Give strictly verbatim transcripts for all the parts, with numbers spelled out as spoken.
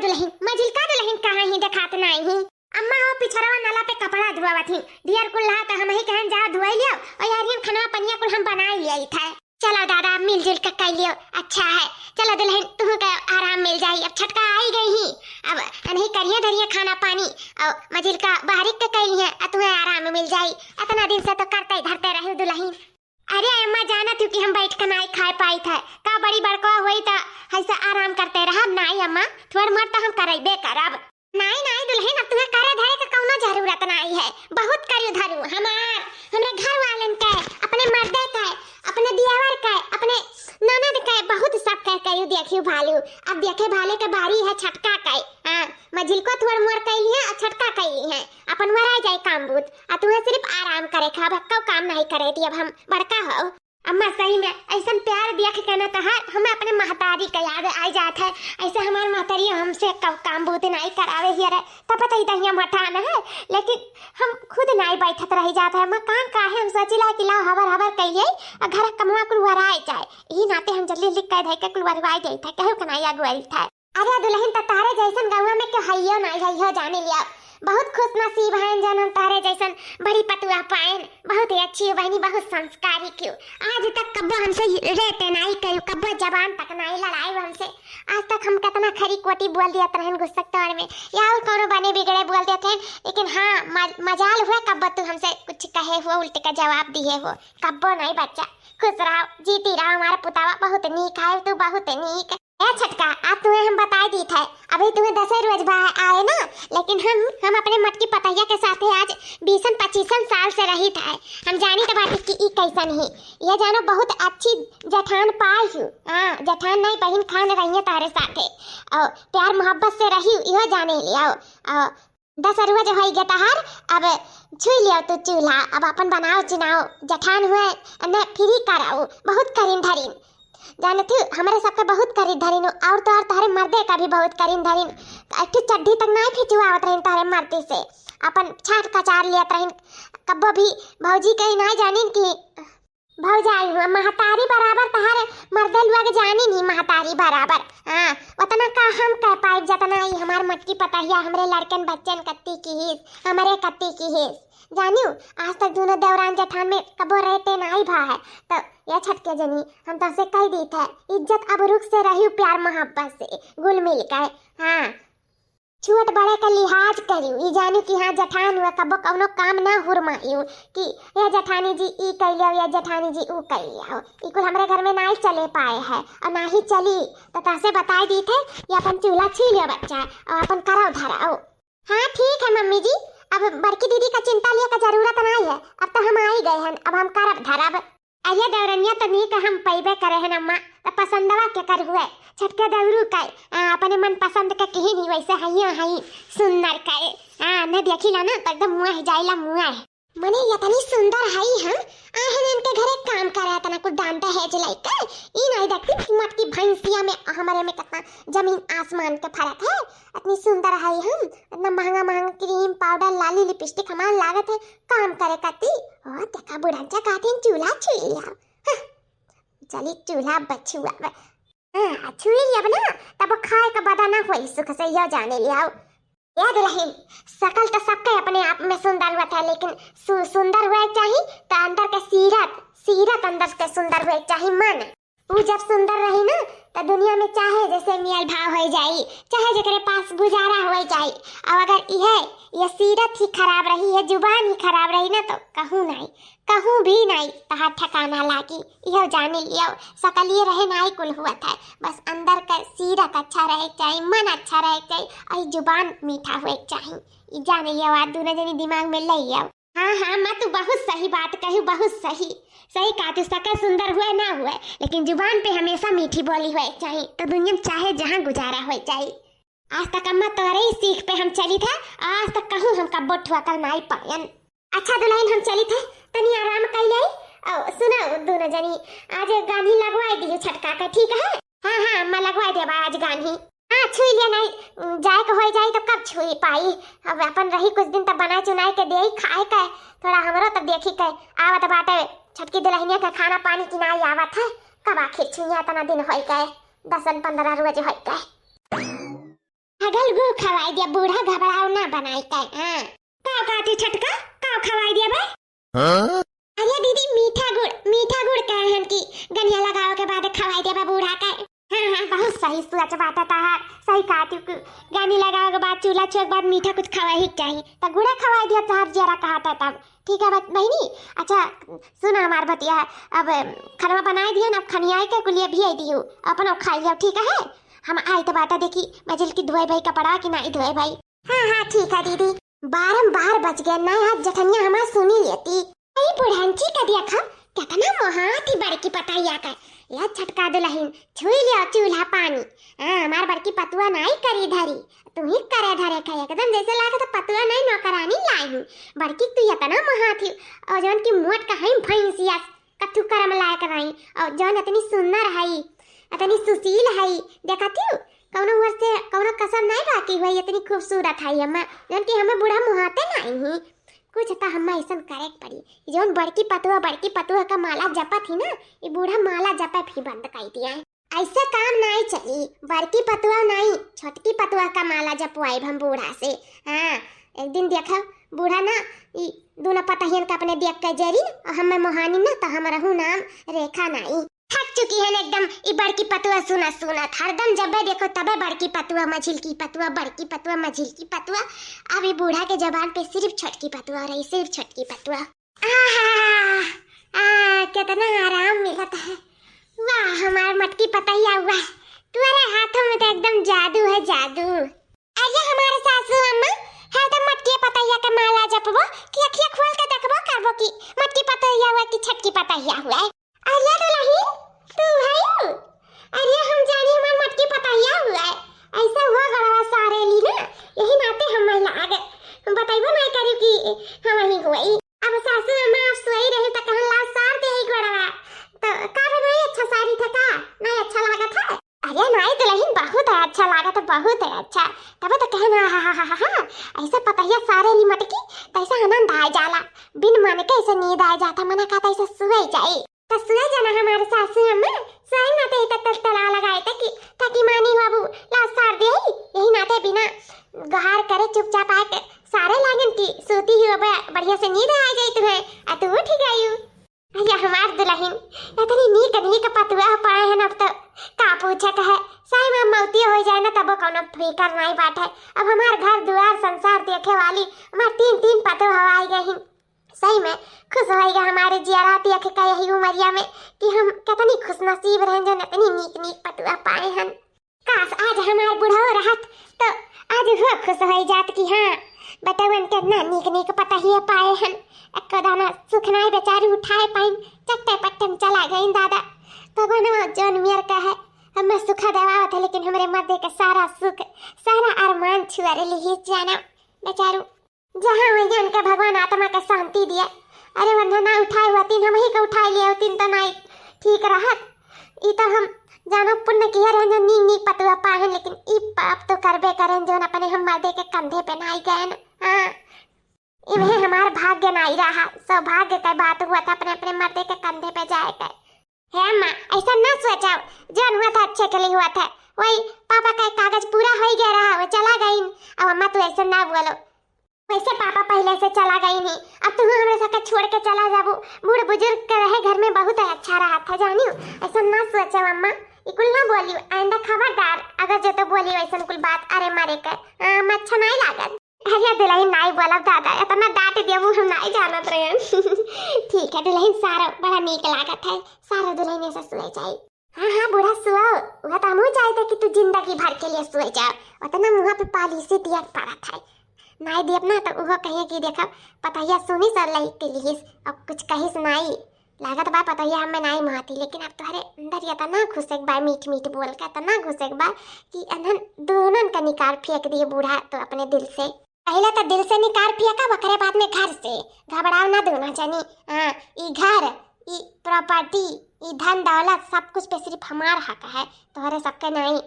दुलहिन, मझिलका दुलहिन कहाँ ही देखात नाई ही? अम्मा हो पिछरवा नला पे कपड़ा धोवत ही। ढेर कुल रहा त हमही कहन जा धोई लियो। और यार, हम खनवा पनिया कुल हम बनाई लिया था। चलो दादा, मिलजुल के कर लियो, अच्छा है। चलो दुलहिन, तुहू के आराम मिल जाई। अब छटका आई गई ही, अब अनही करिए धरिए खाना पानी, और मझिलका बाहरी के कर लिए, और तुम्हें आराम मिल जाई। इतना दिन से तो करते ही धरते रही दुलहिन। अरे अम्मा, जानत हूँ कि हम बैठ के नाई खाए पाई थे, का बड़ी बड़का होई त ऐसे आराम करते रहब? नाई अम्मा, थोड़ मोड़ तो हम करैबे करब। नाई नाई दुलहिन, अब तुम्हें करे धरे के कौनो जरूरत नाई है। बहुत करियो धरू हमार, हमरे घर वालन के, अपने मर्दे के, अपने दियावर के, अपने ननद के, बहुत सब के करियो देखियो भालू। अब देखे भाले के बारी है छटका के। हाँ, मझिलको थोड़ मोड़ कैली है और छटका कैली है, अपन वराई जाए काम बूत। आ तुम्हें सिर्फ आराम करे के, अब कौ काम नहीं करे थी, अब हम बड़का हो। अम्मा, सही में ऐसन प्यार देख के ना तहार हमें अपने महतारी का याद आ जात है। ऐसे हमार महतारी हमसे कब काम बूते नाई करावे हियर है, तब पता ही दहिया मठान है, लेकिन हम खुद नाई बैठत रह जात है। अम्मा, काम का है, हम सोचिला कि लाओ हबर हबर कहिए और घर कमवा कुल वराए जाए। यही नाते हम जल्दी जल्दी कह धै के कुल वरवाए जाइत है, केहू के नाई अगुआई था। अरे दुलहिन, त तहरे जैसन गौवा में केहू हइयो नाई है, इहो जाने लिया। बहुत खुश नसीब हैं जौन हम तहरे जैसन बड़ी पतुआ पाएन। बहुत ही अच्छी हो बहनी, बहुत संस्कारी क्यों। आज तक कब्बो हमसे रेटे नाई करू, कब्बो जबान तक नाई लड़ाई हमसे। आज तक हम कितना खरी कोटी बोल दिया तरहन गुस्सा तौर में, या और कौनो बने बिगड़े बोल देते हैं, लेकिन हाँ, म-, मजाल हुआ कब्बो तू हमसे कुछ कहे हो, उल्टे का जवाब दिए हो। कब्बो नाई बच्चा, खुश रहो, जीती रहो, हमारा पुतावा बहुत नीक है, तू बहुत नीक। ए छटका, आज तुम्हें हम बताई दीत है, अभी तुम्हें दसे रोज बा आए ना, लेकिन हम, हम अपने मटकी पतैया के साथे आज बीसन पच्चीसन साल से रहित है। हम जानित बाटी कि ई कैसन ही। ये जानो बहुत अच्छी जठान पाई हूँ। हाँ, जठान नहीं बहिन खान रही है तारे साथे। और प्यार मोहब्बत से रही, इहो जाने लियो। और दस रोज होई गे तहार, अब छुई लियो तू चूल्हा, अब अपन बनाओ चिनाओ, जठान हुए न फ्री कराओ, बहुत करीन धरीन। जानत हूँ, हमरे सबके बहुत करीन धरीन, और तो और तहरे मर्दे का भी बहुत करीन धरीन। एक ठो चड्ढी तक नाई फिचुआवत रहीन तहरे मर्दे से, अपन छाट कचार लियत रहीन। कब्बो भी भौजी कहीं ना जानिन कि भौजाई हुआ, महतारी बराबर तहारे मर्दे लोग जानी नहीं, महतारी बराबर। हाँ, उतना का हम कह पाइब, जतना ई हमार मटकी पतहिया हमरे लड़कन बच्चन कत्ती की हिस, हमरे कत्ती की हिस। जानियो, आज तक दोनों देवरान जेठान में कबो रेटे नाई भा है। तो ये छटके जनी, हम तो से कह दी थे, इज्जत अबरुख से रही, प्यार मोहब्बत से घुल मिल के। हाँ, छोट बड़े का लिहाज करियो, ई जानियो कि हाँ, जेठान हुआ कबो कौनो काम ना हुरमाइयो कि ये जेठानी जी ई कैलियो, ये जेठानी जी ऊ कैलियो। ई कुल हमरे घर में नाई चले पाए है और ना ही चली। तो तहसे बताई दी थे, ये अपन चूल्हा छुई लियो बच्चा और अपन करव धराओ। हाँ ठीक है मम्मी जी, अब बड़की दीदी का चिंता लिया का जरूरत नाई है, अब तो हम आई गए हैं, अब हम करब धरब। अरे दौरनिया तो नीक हम पैबे करे हैं अम्मा, तो पसंदवा के कर हुए, छटके दौरू के, आ, अपने मन पसंद के किही नहीं, वैसे हइयो हई सुंदर के। आ, न देखी ला ना तो एकदम मुँह जाइला मुँह। मने इतनी सुंदर हई हम, आहन इनके घरे काम करे, इतना कुछ दान दहेज लइके, ई नहीं देखती कि मटकी भैंसिया में हमरे में कितना जमीन आसमान के फर्क है। इतनी सुंदर हई हम, इतना महंगा महंगा क्रीम पाउडर लाली लिपस्टिक हमार लागत है काम करे कती। ओ देखा बुढ़न चा कहते हैं चूल्हा छुई लिया। हाँ, चली चूल्हा बछुआ बे। हाँ, छुई लिया ना, तब खाए का बदा ना होई सुख से, यो जाने लिया। ए दुलहिन, सकल तो सबके अपने आप में सुंदर हुआ था, लेकिन सु-, सुंदर हुए चाही तो अंदर के सीरत, सीरत अंदर के सुंदर हुए चाही मन। ऊ जब सुंदर रही ना, तो दुनिया में चाहे जैसे मेल भाव हो जाई, चाहे जेकरे पास गुजारा हो जाई। और अगर इहे, ये सीरत ही खराब रही, ये जुबान ही खराब रही ना, तो कहूँ नहीं, कहूँ भी नहीं तहार ठिकाना लागी। इहो जानी लियो, सकलिए रहे नाई कुल हुआ था, बस अंदर का सीरत अच्छा रहे के चाही, मन अच्छा रहे के चाही, और ई जुबान मीठा हुए के चाही। ई जाने लियो, आज दोनों जनी दिमाग में ले लियो। हाँ, हाँ, माँ, तू बहुत सही बात कहू, बहुत सही। सही कहा तू, सकल सुंदर हुए ना हुए, लेकिन जुबान पे हमेशा मीठी बोली हुए के चाही, तो दुनिया में चाहे जहाँ गुजारा हुए के चाही। आज तक अम्मा तोरे ही सीख पे हम चली थे, आज तक कहूँ हम कब्बो ठुअकल नाई पायन। अच्छा दुलहिन, हम चली थे, तनी आराम कर ले। और सुनो दोनों जनी, आज गान्ही लगवाई दियो छटका के, ठीक है? हाँ, हाँ, अम्मा लगवाई देबा आज गान्ही। हाँ, छुई लिया नहीं, जाए के हो जाई तो कब छुई पाई? अब अपन रही कुछ दिन तब बनाए चुनाए के देई खाए के, थोड़ा हमरो तब देखी के आवत बाटे। छटकी दुलहिनिया के खाना पानी की नाई आवत है, कब आखिर छुइया, इतना दिन होई गए, दसन पन्द्रह रोज होई गए। गल गु खवाई दिया, बूढ़ा घबराव ना बनाई के। हाँ। का कहती छोटका, का खवाई दिया बे? हाँ? अरे दीदी, मीठा गुड़, मीठा गुड़ कहे हन कि गनिया लगावे के बाद खवाई देबा बूढ़ा के। हाँ, हाँ, बहुत सही सोच बात है तहार, सही कहती कि गनी लगावे के बाद, चूल्हा छुए के बाद मीठा कुछ खवाई के चाही, त गुड़ा खवाई दिया तहार जियरा कहत है तब। ठीक है बत-, बहिनी, अच्छा सुना हमार बतिया, अब खनवा बनाई दिया ना, अब खनियाई के कुलिया भी आई दियो, अपन अब खाई लियो, ठीक है? हम आई तो बात है, देखी मजिल की धोए भाई कपड़ा कि नहीं धोए भाई। हाँ, हाँ, ठीक है दीदी। बारम्बार बज गया ना, आज जेठनिया हमार सुनी लेती। अरे बुढ़ंची का देखा, कितना मोहात ही बड़की पतोहिया का। या छोटका दुलहिन, छुई लियो चूल्हा पानी। हाँ, हमार बड़की पतुआ नाई करी धरी, तू ही करे धरे का। एकदम जैसे लागे तो पतुआ नाई, नौकरानी लाई हूँ। बड़की तू इतना मोहात ही, और जौन की मोट का है भैंसिया, कथू करम लायक रही, और जौन इतनी सुंदर हई, इतनी सुशील हई, देखत हू, कौनो ओर से कौनो कसर नहीं बाकी हुई, इतनी खूबसूरत हई। हमें, जौन कि हमें बूढ़ा मुहाते नहीं ही, कुछ तो हमें ऐसन करे के पड़ी। जौन बड़की पतुआ, बड़की पतुआ का माला जपत ही ना, ये बूढ़ा माला जपे भी बंद कर दिया है। ऐसे काम नहीं चली, बड़की पतुआ नहीं, छोटकी पतुआ का माला जपवाइब हम बूढ़ा से। हाँ, एक दिन देखो, बूढ़ा ना, ई दोनों पतहियन का अपने देख के जरी, और हमें मोहानी ना, तो हम रहू नाम रेखा नाई। थक चुकी है एकदम ई बड़की पतुआ सुनत सुनत, हरदम जबे देखो तबे बड़की पतुआ, मझिलकी पतुआ, बड़की पतुआ, मझिलकी पतुआ। अब ई बूढ़ा के जबान पे सिर्फ छोटकी पतुआ रही, सिर्फ छोटकी पतुआ। आहा, आ, कितना आराम मिलत है। वाह, हमार मटकी पतहिया हुआ है, तुम्हारे हाथों में तो एकदम जादू है, जादू। अरे हमारे सासू अम्मा, हरदम मटकी पतहिया के माला जपबो कि अखिया खोल के देखबो करबो कि मटकी पतहिया हुआ कि छटकी पतहिया हुआ है। अरे दुलहिन, तू हयू? अरे हम जानी हमार मटकी पतहिया हुआ है। ऐसा हुआ गड़वा सारेली ना, यही नाते हम महिला आ गए। हम बतैबो नहीं करी कि हम वहीं हुई। अब सासू अम्मा आप सोई रही तो कहन ला सार दे ही गड़वा। तो का बे नहीं अच्छा सारी थे का? नहीं अच्छा लागत है? अरे नाई दुलहिन, बहुत है अच्छा लागत है, बहुत है अच्छा। तब तो कहन हा, हा, हा, हा, हा, ऐसा पतहिया सारेली मटकी, तैसा आनंद आ जाला। बिन मन के ऐसे नींद आ जाता, मना का तैसे सुए जाई। त सुए जाना हमारे सासू अम्मा, सोई ना ते तक तक तला लगाए तक कि ताकि मानी बाबू ला सार दे ही, यही नाते बिना गहार करे चुपचाप आके सारे लागन की सूती ही बाबा, बढ़िया से नींद आ जाई तुम्हें, आ तू उठ गयू। अरे हमार दुलहिन, इतनी नीक नीक पतुआ पाए हैं अब तो का पूछे कहे, सही में मौती हो जाए ना तबो कौनो फिकर नहीं बाटे। अब हमार घर दुआर संसार देखे वाली हमार तीन तीन पतुआ आई गई। सही में खुश होइगा हमारे जियरा देख के यही उमरिया में कि हम कितनी खुशनसीब रहन जौन इतनी नीक नीक पतुआ पाए हन। काश आज हमार बुढ़ऊ रहत तो आज वो खुश होई जात कि हाँ, बेटवन कितना नीक नीक पतहिए पाए हन। एको दाना सुख नाई बेचारी उठाए पाइन, चट्टे पट्टे में चला गईन दादा। भगवान जौन मेर का है, हमें सुख देवावत है, लेकिन हमरे मर्दे के सारा सुख, सारा अरमान छुअर लिहिस जाना बेचारू। जहाँ वहीं उनके भगवान आत्मा के शांति दिए। अरे वन्ना ना उठाए हुआ तीन, हम ही के उठाए लिए होतीन तो ना ठीक रहत। ई तो हम जानो पुण्य किए रहन जो नीक नीक पतुआ पाहन, लेकिन ई पाप तो करबे करें जो अपने हम मर्दे के कंधे पे नाई गए न। हाँ, इन्हें हमार भाग्य नाई रहा, सौभाग्य के बात हुआ था अपने अपने मर्दे के कंधे पे जाए के। हे अम्मा, ऐसा ना सोचाओ, जौन हुआ था अच्छे के लिए हुआ था। वही पापा का एक कागज पूरा हो ही गया रहा, वो चला गई। अब अम्मा तू ऐसा ना बोलो, वैसे पापा पहले से चला गई नहीं, अब तुम हमरे साथ छोड़ के चला जाबू। बूढ़ बुजुर्ग के रहे घर में बहुत अच्छा रहा था, जानियो। ऐसा ना सोचाओ अम्मा, ये कुल ना बोलियो, आइंदा खबरदार अगर जो तो बोलियो ऐसा कुल बात, अरे मरे के, हाँ, हम अच्छा नहीं लागत। अरे दुलहिन नाई बोलब दादा, इतना डांट देबू हम नाई जानत रहन। ठीक है दुलहिन, सारो बड़ा नीक लागत है, सारो दुलहिन ऐसे सोए जाई। हाँ हाँ बूढ़ा सुओ, वह तो हमहू चाहते कि तू जिंदगी भर के लिए सोए जाओ, उतना मुँह पे पालिसी दिया पड़त है। नाई देब ना तो उहो कहिए कि देखब पतहिया सुनिस और लइके लिहिस, अब कुछ कहिस नाई। लागत बा पतोहिया हमें नाई महती, लेकिन अब तोहरे अंदर इतना घुसेक बा, मीठ मीठ बोल के इतना घुसेक बा कि अनहन दोनों का निकाल फेंक दिए बूढ़ा तो अपने दिल से। पहले तो दिल से निकाल फेंका, ओकरे बाद में घर से। घबराओ ना दोनों जनी। हाँ, ई घर, ई प्रॉपर्टी, ई धन दौलत सब कुछ पे सिर्फ हमार हक है, तोहरे सबके नाई।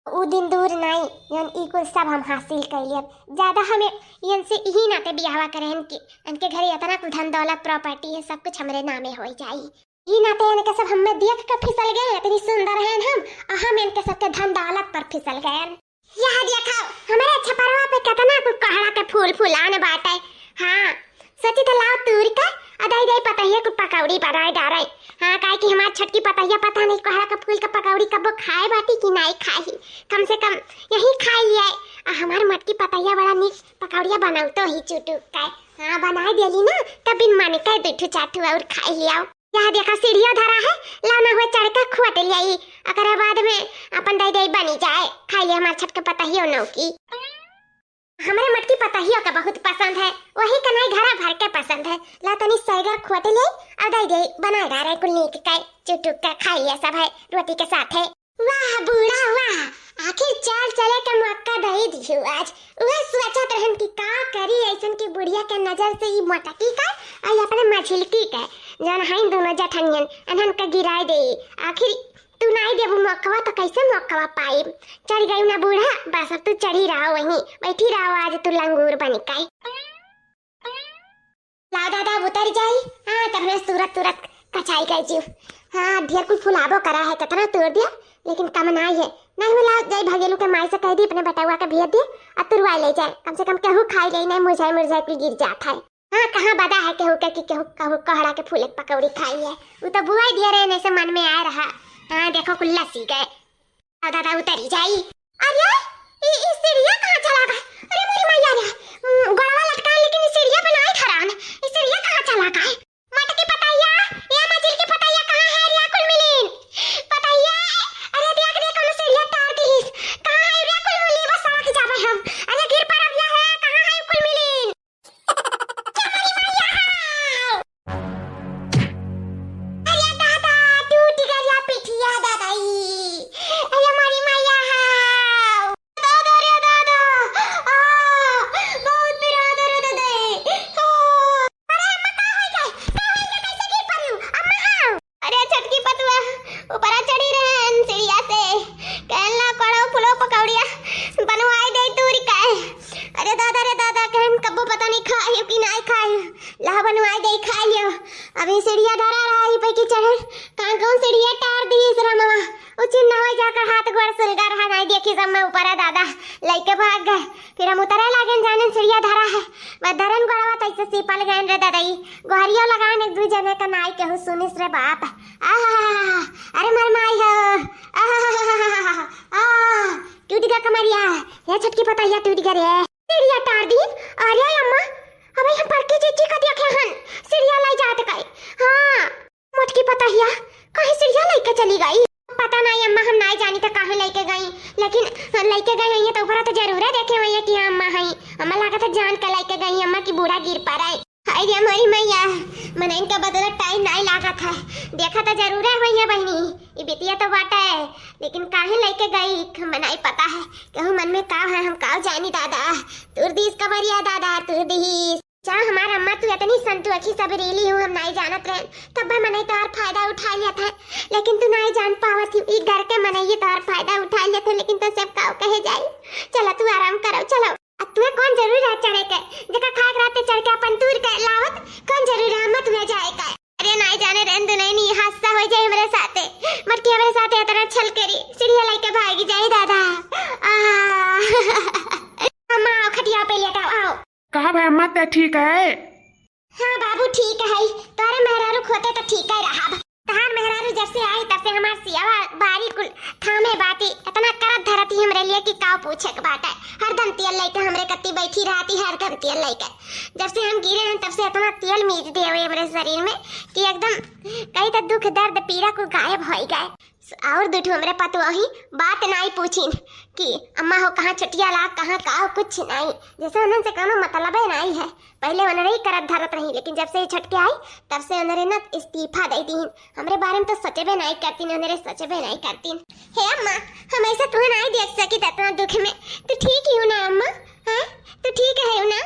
ऊ दिन दूर नाई, जौन ई कुल सब हम हासिल कइ लेब। ज्यादा हमें इनसे इही नाते बियाहवा करे हन कि इनके घरे इतना कुल धन दौलत प्रॉपर्टी है, सब कुछ हमरे नामे होइ जाई। ई नाते इनके सब हमें देख के फिसल गए, इतनी सुंदर हैं हम, और हम इनके सबके धन दौलत पर फिसल गए। यह देखो, हम फूल फुलान बाटे। हाँ, सोची त लाव तूर के, अ दइ दे पतहिया कुल पकौड़ी बनाए डारे। हाँ, काहे कि हमार छोटकी पतहिया पता नहीं कोहड़ा के फूल के पकौड़ी कबो खाए बाटी कि नाई खाई, कम से कम यही खाई लिया। अ हमार मोटकी पतहिया बड़ा नीक पकौड़िया बनावतो ही चुटुक के। हाँ, बनाए देली ना, तब बिन माने कह दू ठो चार ठो और खाई लियाओ। यह देखा सीढ़ियो धरा है, लाना हुए चढ़ के खोट लियाई, ओकरे बाद में अपन दइ दे बनी जाए, खाई ले हमार छोटकी पतहियो नौकी। हमरे मोटकी पतहियो के बहुत पसंद है, वही कनाई घरा भर के पसंद है। ला तनी सैगर खोट ले और दइ दे बनाए डारे कुल नीक के, चुटुक के खाई ले सब है रोटी के साथ है। वाह बूढ़ा वाह, आखिर चाल चले के मौका दे दियो आज। उहे सोचत रहन कि का करी ऐसन की बुढ़िया के नजर से ई मोटकी का और अपने मझिलकी के, जौन हईन दोनों जठनियन, इन्हन के गिराए दे। आखिर तू नाई देबू मौकवा तो कैसे मौकवा पाइब? चढ़ गई ना बूढ़ा, बस अब तू चढ़ी रहो वहीं, बैठी रहो आज तू लंगूर बन के। लाओ दादा, अब उतर जाई। हाँ, तब मैं सूरत तुरत कचाई गई जीव। हाँ, ढेर कुल फुलाबो करा है, कितना तोड़ दिया, लेकिन कम नाई है। नहीं मिला, जाई भगेलू के माई से कह दी, अपने बेटवा के भेज दी, आ तुरवा ले जाए। कम से कम केहू खाई ले, नहीं मुरझाई मुरझाई कुल गिर जात है। हाँ, कहाँ बदा है केहू के कि केहू, केहू कोहड़ा के फूल के पकौड़ी खाई है। उ तो बुआई दिया रहे, नहीं से मन में आए रहा। हाँ, देखो कुल लसी गए। अब दादा उतरी जाई। अरे, ई, ई सीढ़िया कहाँ चला गए? अरे मोरी मैया रे, उम, गोड़वा लटका, लेकिन ई सीढ़िया पे नाई धरान। ई सीढ़िया कहाँ चला गए? मोटकी पतैया, ये मझिलकी पतैया कहाँ है रे कुल मिलीन? पतैया, अरे देख रे, कौनो सीढ़िया टार दीस। कहाँ है रे कुल मिलीन? बस सड़क जाबे हम। अरे गिर पड़ब या है, कहाँ है कुल मिलीन? अरे दादा, टूट गया पिठिया दादाई। अरे मोरी मैया हाव। दादा रे दादा। आ, बहुत पिरात रे दादा। आ। अरे अम्मा, का होई गए? का होई गए? कैसे गिर पड़ी? अम्मा हाव। अरे छोटकी पतुआ, ऊपरा चढ़ी रहन सीढ़िया से, कहन ला कोड़ो फुलो पकौड़िया बनवाई दे तूरी काहे। अरे दादा रे दादा, कहन कब्बो पता नहीं खाई कि नहीं खाई, ला बनवाई दे खाई लियो। अभी सीढ़िया धरा रहा ही पे की चढ़न, कहाँ कौन सीढ़िया टार दी इस रमवा, उ चिन्ह हो जाकर हाथ गोड़ सुलगा रहा नहीं देखी सब मैं ऊपरा दादा लइके भाग गए। फिर हम उतरे लागेन, जानेन सीढ़िया धरा है। बस धरन गोड़वा तैसे सीपल गएन रे ददई। गोहरियो लगाएन एक दुई जने का नाई केहू सुनिस रे बाप। आहा, अरे मर माई हो। आहा, आ, टूट गया कमरिया। ये छोटकी पतैया टूट गया रे। सीढ़िया टार दी। अरे अम्मा, अबे हम बड़की जीजी का देखे हन। सीढ़िया लाई जात कई। हाँ। मोटकी पतहिया काहे सीढ़िया लइके चली गई? पता नाई अम्मा, हम नाई जानी त काहे लइके गई, लेकिन लइके गई होइहैं त ऊपरा त जरूरे देखे होइहैं कि हाँ अम्मा हई। अम्मा लागत है जान के लइके गई अम्मा कि बूढ़ा गिर पड़े। हाय रे मोरी मैया, मनइन का बदला टाइम नाई लागत है। देखा त जरूरे होइहैं बहिनी, ई बिटिया तो बाटे, लेकिन काहे लइके गई, हमका नाई पता है। कहूँ मन में का है, हम का जानी दादा। तूर दीस कमरिया दादा, तूर दीस। जा हमार अम्मा, तू इतनी संतुअखी सबरीली हूँ, हम नाई जानत रहन। तब मनई तोहार फायदा उठा लेत है, लेकिन तू नाई जान पावत ही, ई घर के मनई तोहार फायदा उठा लेत है, लेकिन तो सब काव कहे जाई। चला तू आराम करो, चलो। अब तुम्हें कौन जरूरी है चढ़े के, जेका खाए के रहते चढ़ के अपन तूर के लावत, कौन जरूरी है अम्मा तुम्हें जाए का? अरे नाई जाने रहन दे, नहीं, नहीं, हादसा हो जाए हमरे साथे। मटकी हमरे साथे इतना छल करी, सीढ़िया लेके भागी जाई दादा। आ। अम्मा आओ, खटिया पे लेटाओ, आओ। कहा भाई अम्मा, तै ठीक है? हाँ बाबू, ठीक है। तोहरे मेहरारू होते तो ठीक है रहब। तहार मेहरारू जब से आई तब से हमार सियावा बारी कुल थामे बाटी, इतना करत धरती हमरे लिए कि काव पूछे के बाटे। हरदम तेल लेके हमरे कत्ती बैठी रहती, हरदम तेल लेके। जब से हम गिरे हैं तब से इतना तेल मीज देवे हमरे शरीर में कि एकदम कहीं तो दुख दर्द पीड़ा कुल गायब होई गए। और दू ठो हमरे पतोही बात नाई पूछिन कि अम्मा हो कहाँ छुटिया ला, कहाँ का हो, कुछ नाई। जैसे उन्हन से कौनो मतलबे नाई है। पहले उन्हरे ही करत धरत रही, लेकिन जब से ये छटके आई, तब से उन्हरे न इस्तीफा दे दीन। हमरे बारे में तो सोचबे नाई करतीन, उन्हरे सोचबे नाई करतीन। हे अम्मा, हम ऐसा तुम्हें नाई देख सकित इतना दुख में। तू ठीक ही हो ना अम्मा? हैं? तू ठीक है हो ना?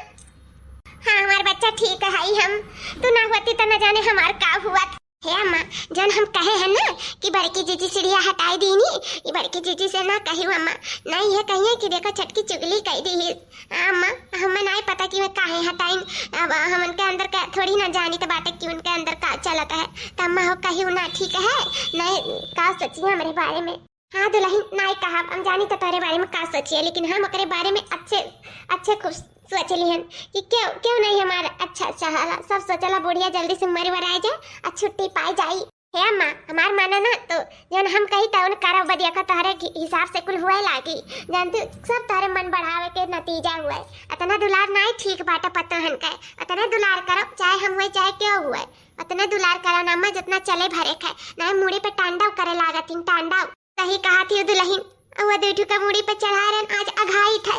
हाँ, हमार बच्चा ठीक है हम। तू ना होती तो न जाने हमार का हुआ। हे अम्मा, जौन हम कहे हैं ना कि बड़की जीजी सीढ़िया हटाई दीनी, ई बड़की जीजी से ना कहियो अम्मा, नहीं है कहिए कि देखो छटकी चुगली कई दी ही। अम्मा, हमें नहीं पता कि वे काहे हटाइन। अब हम उनके अंदर का थोड़ी ना जानी तो बाटे कि उनके अंदर का चलत है। तो अम्मा हो कहियो ना, ठीक है, नहीं का सोचिए हमरे बारे में। हाँ दुलहिन, नाई कहब, हम जानी तो तोहरे बारे में का सोचिए, लेकिन हम ओकरे बारे में अच्छे, अच्छे खूब सोच लिहन कि क्यों, क्यों नहीं हमार अच्छा चाहला। सब सोचला बुढ़िया जल्दी से मर वराए जाए और छुट्टी पाए जाई। हे अम्मा, हमार माना ना तो जौन हम कही तौन करब, बदिया का तोहरे घि-, हिसाब से कुल हुए लागी। जानती, सब तोहरे मन बढ़ावे के नतीजा हुए। अतना दुलार नाई ठीक बाटे पतोहन के, अतना दुलार करब, चाहे हम हुए चाहे क्यों हुए, अतना दुलार करब ना अम्मा, जितना चले भरे खाए, नाई मूड़ी पे टांडव करे लागत हिन, टांडव। सही कहा थी दुलहिन, अउआ दुइ ठो का मूड़ी पे चढ़ा रहन, आज अघाई थे।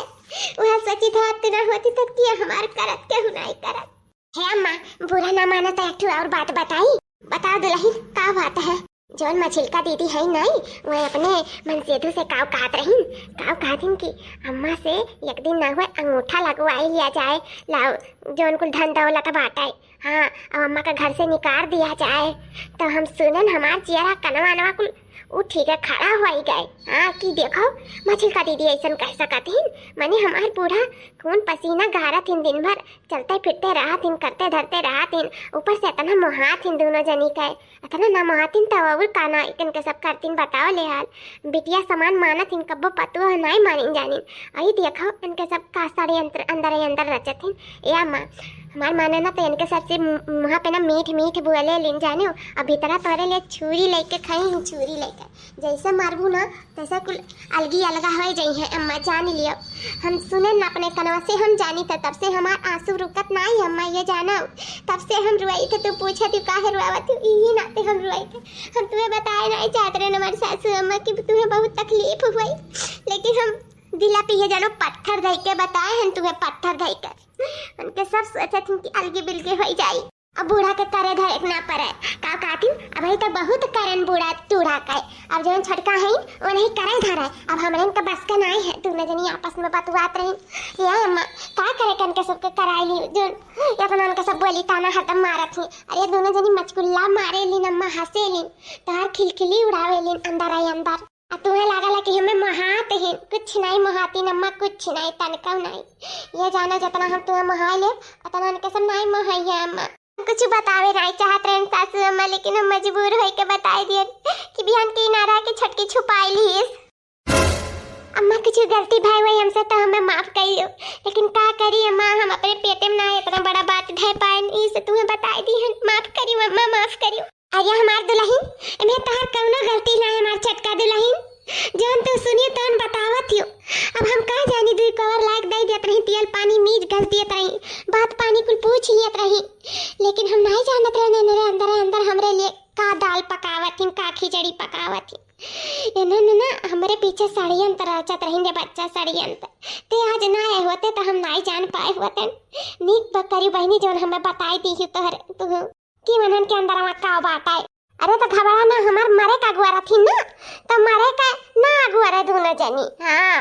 वह सोची था, अब तू ना होती तो किया हमार करत, केहू नाई करत। हे अम्मा, बुरा ना माना तो एक ठो और बात बताई। बताओ दुलहिन, का बात है? जौन मझिलका दीदी है नाई, वह अपने मनसेधु से काव कहत रहीन, काव कहत हिन कि अम्मा से एक दिन ना हुए अंगूठा लगवाई लिया जाए, लाओ जौन कुल धन दौलत बाटे, हाँ, अब अम्मा का घर से निकाल दिया जाए। तो हम सुनन, हमार जियरा कनवा अनवा कुल उ ठीक है खड़ा होई गए। हाँ, कि देखो, मझिलका दीदी ऐसन कह सकत हिन, माने हमार बूढ़ा खून पसीना गारत हिन, दिन भर चलते फिरते रहत हिन, करते धरते रहत हिन, ऊपर से इतना मोहात हिन दोनों जनी के, इतना ना मोहात हिन, तब और का ना इनके सब करतीन, बताओ ले हाल। बिटिया समान मानत हिन, कब्बो पतुआ नाई मानिन जानिन। आई देखो, इनके सब का षड्यंत्र अंदर ही अंदर रचत हिन। ए अम्मा, हमार माने ना तो इनके सबसे मु-, मुँह पे ना मीठ मीठ बोले लिन जाने हो, अब भीतरा तोरे लिए छुरी लेके खाई हिन, छुरी लेके। जैसे मारबू ना, तैसे कुल अलगी अलगा हो जाई है अम्मा, जान लियो। हम सुने ना अपने कनवा से, हम जानी थे, तब से हमार आंसू रुकत ना ही अम्मा, ये जानो। तब से हम रुआई थे, तू पूछा तू काहे रुआवत हो, यही नाते हम रुआई थे। हम तुम्हें बताए नहीं चाहत रहे हमारी सासू अम्मा कि तुम्हें बहुत तकलीफ हुई, लेकिन हम दिला पे ये जानो पत्थर धई के बताए हैं तुम्हें, पत्थर धई के। उनके सब सोचत हूँ कि अलगे बिलगे हो जाई। अब बूढ़ा के करे धरे के ना पड़े। का काटिन, अबही तो बहुत करन बूढ़ा टूढ़ा के। अब जौन छोटका है, वो नहीं करे धरे। अब हमरे इनका बस का नाई है, दोनों जनी आपस में बतुआत रही। ये अम्मा, का करे कन के सबके कराई ली, जौन ये अपना उनके सब बोली ताना हरदम मारत ही। अरे दोनों जनी मचकुल्ला मारे लीन अम्मा, हंसे लीन, तोहार खिलखिली उड़ावे लीन अंदर आई अंदर। आ तुम्हें लागल है कि हमें मोहात हैं, कुछ नहीं मोहाती अम्मा, कुछ नहीं, तनका नहीं। ये जाना जितना हम तुम्हें मोहाई ले, उतना उनके सब नहीं मोहाई है अम्मा। कुछ बतावे नहीं चाहत रहन सासू अम्मा, लेकिन हम मजबूर होई के बताई दियन कि बिहान के इनारा के छटकी छुपाई लीस। अम्मा कुछ गलती भई हुई हमसे तो हमें माफ कर दो, लेकिन का करी अम्मा, हम अपने पेटे में ना इतना बड़ा बात धर पाए, इसे तुम्हें बताई दी है, माफ करियो अम्मा, माफ करियो। अरे हमार दुलहिन, एमे तोहार कउनो गलती ना है, हमार छोटका दुलहिन। जौन तू सुनियो तौन बतावत हियो। अब हम का जानी, दुई कवर लायक दई देत रही, तेल पानी मीज घस देत रही, बात पानी कुल पूछ लियत रही, लेकिन हम नहीं जानत रहे, नरे अंदर अंदर हमरे लिए का दाल पकावत हिन, का खिचड़ी पकावत हिन। इन्हन ना हमरे पीछे षड्यंत्र रचत रही रे बच्चा, षड्यंत्र। ते आज ना आए होते तो हम नहीं जान पाए होते। नीक ब-, करी बहिनी जौन हमें बताई दी ही तोहरे, तू कि मनन के अंदर में का बात है। अरे तो घबरा ना, हमार मरे का अगुआ रहथिन ना, तो मरे का ना अगुआ रहे दोनों जनी। हाँ,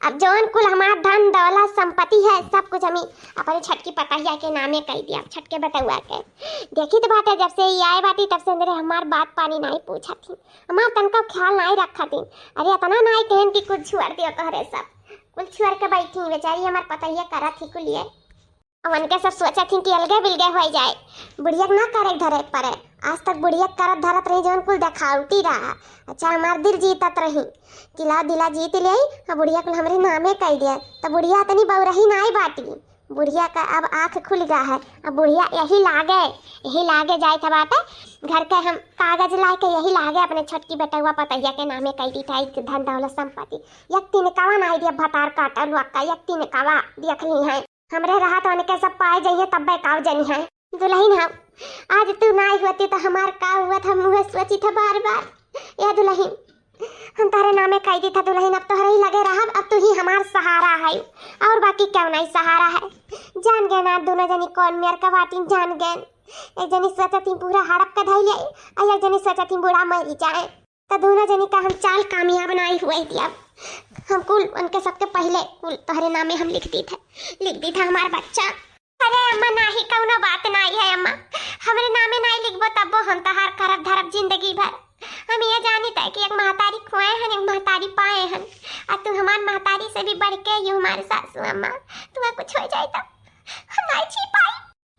अब जौन कुल हमार धन दौलत संपत्ति है, सब कुछ हमी अपने छटकी पतहिया के नामे कई दिया, छटके बटुआ के। देखी तो बाटे, जब से ई आए बाटी तब से अंदर हमार बात पानी नहीं पूछा थी, हमार तनका ख्याल नहीं रखा थी। अरे इतना नहीं कहन कि कुछ छुअर दियो तोहरे सब, कुल छुअर के बैठी बेचारी हमार पतहिया करा थी कुलिए। अब उनके सब सोचत हिन कि अलगे बिलगे होइ जाए, बुढ़िया के ना करे धरे पड़े। आज तक बुढ़िया के करत धरत रही, जौन कुल देखावटी रहा। अच्छा, हमार दिल जीतत रही कि ला दिला जीत ले, अब बुढ़िया कुल हमरे नामे कई दिया। तो बुढ़िया इतनी बौरही नाई बाटी, बुढ़िया का अब आँख खुल गया है। अब बुढ़िया यही लागे, यही लागे जाए था बाटे घर के हम कागज लाए के यही लागे अपने छोटकी बेटउआ पतहिया के नामे कई दी था धन दौलत संपत्ति। एक तिनकावा नाई दिया भतार काटल वक्का, एक तिनकावा देख ली है। हमरे रहत उनके सब पाए जइहे तब्बे काव जनी है। दुलहिन हम आज तू ना आई होती तो हमार का हुआ था, मुँह सोची था बार बार। ए दुलहिन, हम तोहरे नामे कई दी था दुलहिन, अब तोहरे ही लगे रहब, अब तू ही हमार सहारा है और बाकी क्यों नहीं सहारा है। जान गए ना दोनों जनी कौन मेर का बाटिन, जान गए। एक जनी सोचत ही पूरा हड़प के धई ले, और एक जनी सोचत ही बूढ़ा मरी जाए। तो दोनों जनी का हम चाल कामयाब नाई हुए दिया। हम कुल उनके सबके पहले कुल तोहरे नामे हम लिख दी थे, लिख दी था हमार बच्चा। अरे अम्मा, नाही कउनो बात नाई है अम्मा, हमरे नामे नाई लिखबो तब्बो हम तोहार करब धरब जिंदगी भर। हम ये जानी थे कि एक महतारी खोए हन, एक महतारी पाए हन, और तू हमार महतारी से भी बढ़ के यू हमार सासू अम्मा, तू कुछ हो जाए तो हम नाई जी पाई।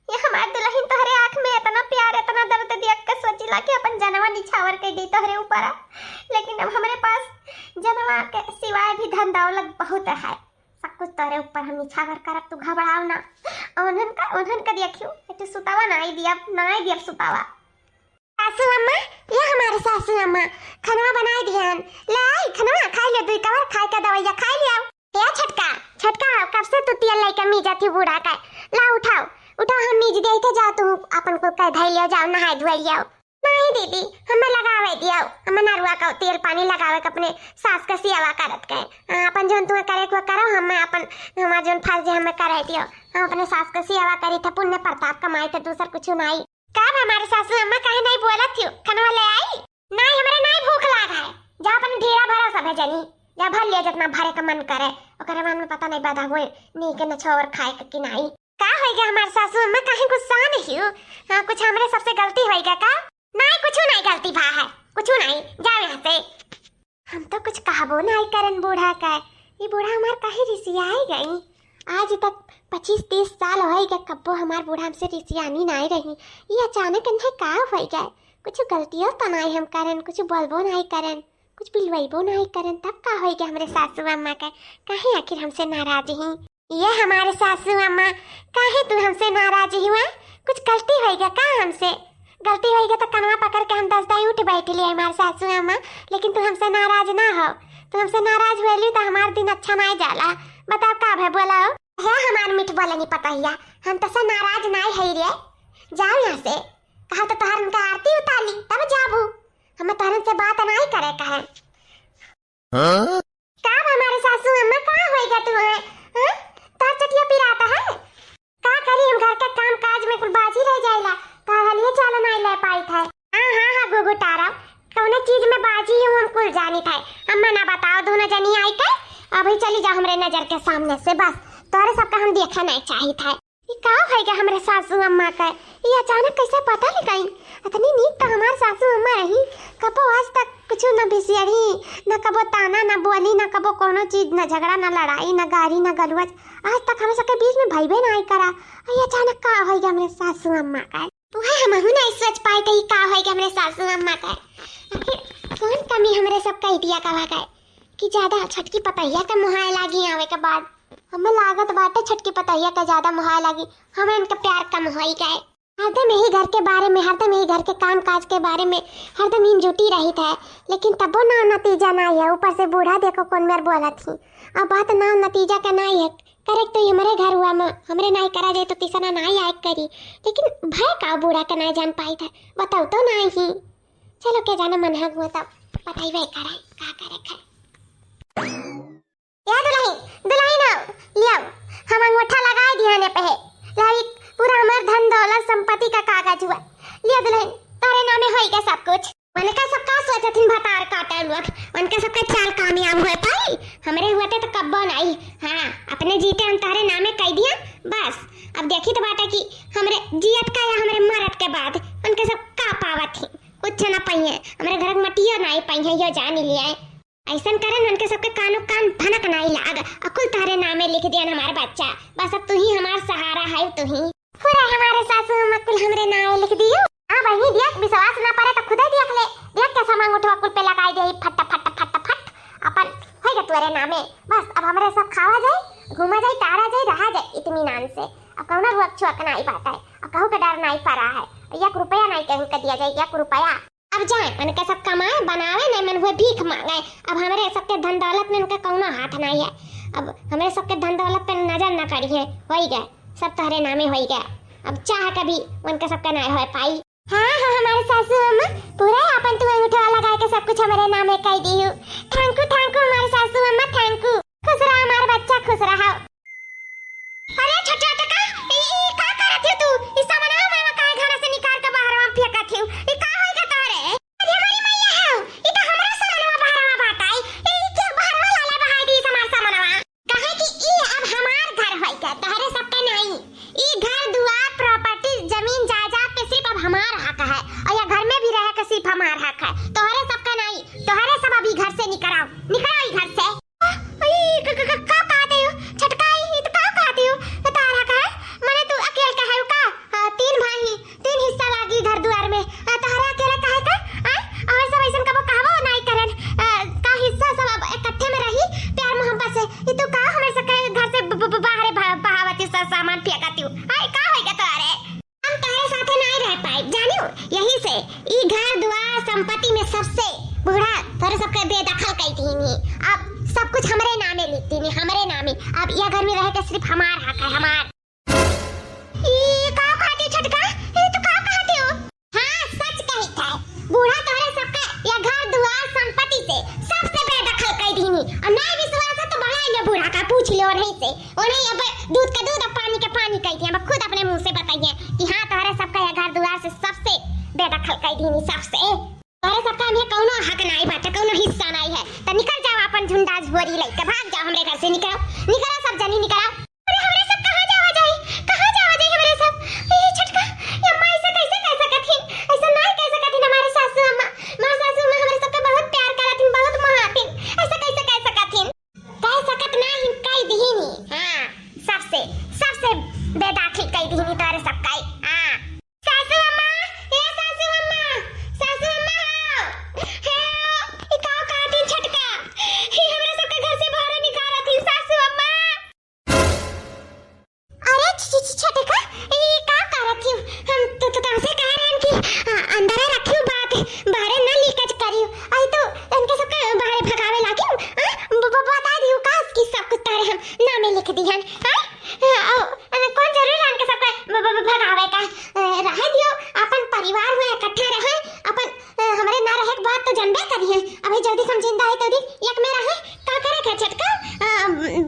ये हमार दुलहिन तोहरे आँख में इतना प्यार अरे, इतना दर्द देख के सोचिला कि अपन जनवा निछावर कइ दी तोहरे ऊपर। लेकिन अब हमरे पास जनवा के सिवाय भी धन दौलत बहुत है। सब कुछ तोहरे ऊपर हम निछावर करब, तू घबराव ना। उन्हन का, उन्हन का देखियो, तू सुतावा नाहीं दियब, नाहीं दियब सुतावा। सासू अम्मा, ये हमारे सासू अम्मा, खनवा बनाइ दिहन। ले आई खनवा, खाइ ले, दुइ कवर खाइ के दवइया खाइ लियाउ। ए छोटका, छोटका, कब से तू तेल लइके मीजत ही बूढ़ा का? ला उठाउ, उठाउ, हम मीज देइत है, जाउ तू अपन कुल कइ धइ लियाउ, जाउ नहाइ धोइ लियाउ। नाहीं दीदी, हमें लगावइ दियाउ, हमें नरुआ का तेल पानी लगावइ के अपने सास के सेवा करत के। हाँ, अपन जउन तुहैं करे के करो, हमें अपन, हमार जउन फर्ज है हमें करइ दियाउ। हम अपने सास के सेवा करित है, पुण्य प्रताप कमाइत है, दूसर कुछु नाहीं। का बा हमारे सासू अम्मा, काहे नाहीं बोलत हियो? खनवा ले आई? नाहीं, हमरे नाहीं भूख लाग है। जा अपन ढेरा भरा सब है जनी, जा भर लिया जितना भरे का मन करे। ओकरे मन में पता नाहीं बधा हुए, नीक न छोर खाए के कि नाहीं। का होइ गया हमारे सासू अम्मा, काहे गुस्सा नहीं हियो? हाँ, कुछ हमरे सबसे गलती होइ गया का? नाहीं, कुछु नाहीं गलती भा है, कुछु नाहीं, जाओ यहाँ से। हम तो कुछ कहबो नाहीं करन बूढ़ा का। ई बूढ़ा हमार काहे रिसियाइ गई? आज तक पच्चीस तीस साल होइ गए, कब्बो हमार बूढ़ा हमसे रिसियानी नाहीं रही। ई अचानक इन्हें का होइ गए? कुछ गलतियों तो नाहीं हम करन, कुछ बोलबो नाहीं करन, कुछ बिलवइबो नाहीं करन, तब का होइ गए हमरे सासू अम्मा के? काहे आखिर हमसे नाराज ही? ये हमारे सासू अम्मा, काहे तू हमसे नाराज हुआ? कुछ गलती होइ गया का हमसे? गलती होइ गया तो कनवा पकड़ के हम दस दाई उठ बैठ लिए हमारे सासू अम्मा, लेकिन तू हमसे नाराज ना हो। तू हमसे नाराज हुएली तो हमार दिन अच्छा नाहीं जाला। बताओ का भे, बोलाओ। हे हमार मीठ बोलनी पतहिया, हम तसे नाराज नाहीं है रे। जाओ यहाँ से। कहा तो तोहर उनका आरती उतार ली, तब जाबू। हमें तोहरन से बात नाहीं करे कहे। हाँ? का बा हमारे सासू अम्मा, का होइगा तू है? हाँ? तोहर चटिया पिरात है? का करी, हम घर के काम काज में कुल बाझी रह जाइला, तोहर हलिए चाल नाहीं ले पाइत है। हाँ, हाँ, हाँ, गुगु तारा, कौने चीज में बाझी हूँ हम कुल जानित है। अम्मा ना बताओ, दोनों जनी आई के अभी चली जाओ हमरे नजर के सामने से, बस तोहरे सबका हम देखे नाहीं चाहित है। ई का होइ गया हमरे सासू अम्मा का? ई अचानक कैसे बदल गई? इतनी नीक तो हमार सासू अम्मा रही, कबो आज तक कुछ न बिसियरी, न कबो ताना, न बोली, न कबो कोनो चीज, न झगड़ा, न लड़ाई, न गारी, न गलवज, आज तक हमरे सबके बीच में भइबे नाहीं करा। ई अचानक का होइ गया हमरे सासू अम्मा का? उहे हमहू नाहीं सोच पाइत ही का होइ गया हमरे सासू अम्मा का। आखिर कौन कमी हमरे सब कइ दिया का भा गए कि ज्यादा छोटकी पतहिया के मुहाए लागी आवे के बाद। हमें लागत बाटे छोटकी पतहिया के ज्यादा मुहाए लागी, हमें इनके प्यार कम होई गए। हरदम यही घर के बारे में, हरदम यही घर के काम काज के बारे में हरदम इन जुटी रहित है, लेकिन तबो ना नतीजा नाहीं है। ऊपर से बूढ़ा देखो कौन मेर बोलत ही। अब बात ना नतीजा का नाहीं है, करेक तो हमरे घर हुआ में हमरे नाहीं करा जाए तो तीसरा नाहीं आए करी, लेकिन भय का बूढ़ा का नाहीं जान पाइत है, बताओ तो नाहीं ही। चलो के जाने मन हक हुआ तब बताइबे करे का करे करे। या दुलही, दुलही ना, लियाओ, हम अंगूठा लगाए दिया ने पे है। लावी पूरा हमार धन दौलत संपत्ति का कागज हुआ। लिया दुलही, तारे नामे होई गया सब कुछ। उनका सब का सोचथिन भतार काटे लोग, उनका सबका चाल कामयाब होए पाई, हमरे हुआ तो कब्बो नाहीं। हाँ, अपने जीते हम तारे नामे कह दिया, बस। अब देखी तो बाटे कि हमरे जियत का या हमरे मरत के बाद उनके सब का पावत ही, कुछ ना पाइए, हमरे घर के मटिया नाहीं पाइए, यो जान ही लिया है। ऐसन करन उनके सबके कानो कान भनक नाहीं लाग, अकुल तोहरे नामे लिख दियन हमार बच्चा, बस अब तू ही हमार सहारा है, तू ही। पूरा हमारे सासू अम्मा कुल हमरे नामे लिख दियो। हाँ बहिनी, देख विश्वास ना परे तो खुदे देख ले, देख कैसा मांग उठवा कुल पे लगाई दे, फट फट फट फट, अपन होइगा तोरे नामे। बस अब हमरे सब खावा जाए, घूमा जाए, टारा जाए, रहा जाए इत्मीनान से। अब कौनो रुअक छुअक नाहीं बाटे, अब कहू के डर नाहीं परा है, एक रुपया नाहीं कहू के दिया जाए, एक रुपया। अब जाए, उनके सब कमाए, बनावे, नहीं मन हुए भीख मांगे। अब हमरे सबके धन दौलत में उनका कौनो हाथ नाहीं है। अब हमरे सबके धन दौलत पे नजर न करिए, होई गए, सब तोहरे नामे होई गए। अब चाह कभी उनके सबके नाहीं होए पाई। हाँ, हाँ, हमारे सासू अम्मा, पूरा अपन तू अंगूठा लगा के सब कुछ हमारे नामे कह दियो। Thank you, thank you, हमारे सासू अम्मा, thank you। खुश रहा हमार बच्चा, खुश रहा। अरे छोटा टका, ई, ई का करत हो तू? ई सामानवा में काहे घर से निकाल के बाहरवा में फेंकत हो? ई का होई गया तोरे? अरे हमारी मैया है, ई तो हमरा सामानवा बाहरवा बाटाई। ई के बाहरवा लाला बहाई दी हमार सामानवा। काहे कि ई अब हमार घर होई गया, तोहरे सबके नाहीं। ई घर दुआर, property, जमीन जायदाद के सिर्फ अब हमार हक है, और यह घर में भी रहे के सिर्फ हमार हक है, तोहरे सबके नाहीं। तोहरे सब अभी घर से निकराओ, निकराओ ई घर से। ई क-, क-, क-, का कहते हो? छोटका ई, ई तो का कहते हो? तारा का है? मने तू अकेल का है का? हाँ, तीन भाई, तीन हिस्सा लागी घर कहे के सिर्फ हमार हक है, हमार। ई का कहत ही छोटका? ई तू का कहत ही हो? हाँ, सच कहित है। बूढ़ा तोहरे सबका या घर दुआर संपत्ति से सबसे बेदखल कइ दीनी। और नाहीं विश्वास है तो बड़ा ये बूढ़ा का पूछ लियो नहीं से। उन्हें अब दूध का दूध, अब पानी का पानी कहि दिया। अब खुद अपने मुँह से बताइए कि हाँ, तोहरे सबका या घर दुआर से सबसे बेदखल कइ दीनी, सबसे। तोहरे सबका हमें कौनो हक नाहीं बाटे, कौनो हिस्सा नाहीं है। तो निकल जाओ अपन झुंडा झोरी लइके, भाग जाओ हमरे घर से, निकलो, निकलो सब जनी, निकलो। अरे हमरे सब कहाँ जावा जाई, कहाँ जावा जाई हमरे सब? ए छोटका, ये अम्मा ऐसे कैसे कह सकत हिन? ऐसे नाहीं कह सकत हिन हमारे सासू अम्मा। हमारे सासू अम्मा हमरे सबके बहुत प्यार करत हिन, बहुत मोहात हिन, ऐसे कैसे कह सकत हिन? कह सकत नाहीं, कह दीनी। हाँ, सबसे, सबसे बेदाखिल कह दीनी तोहरे सबका। हाँ। सासू अम्मा, ए सासू अम्मा, सासू अम्मा हो, हे हो, ई का कहत हिन छोटका? ई हमरा सबके घर से बाहर निकालत हिन सासू अम्मा। अरे छ-, छ-, छ-, छोटका, ई का करत हिउ? हम तो, तो तुमसे कह रहे हैं कि, आ, अंदर रखियो बात, बाहर ना लीकेज करियो। आई तो इनके सबके बाहर भगावे लागियो, आ? ब-, ब-, बता दियो का कि सब कुछ तारे हम नामे लिख दिहन, हाँ? अ, अ, कौन जरूरी है इनके सबके ब-, ब-, ब-, भगावे का? अ, रहे दियो, अपन परिवार में इकट्ठे रहे, अपन, अ, हमरे ना रहे के बात तो जानबे करी है। अभी जल्दी हम जिंदा है तो दी, एक में रहे, का करे के छोटका? अ,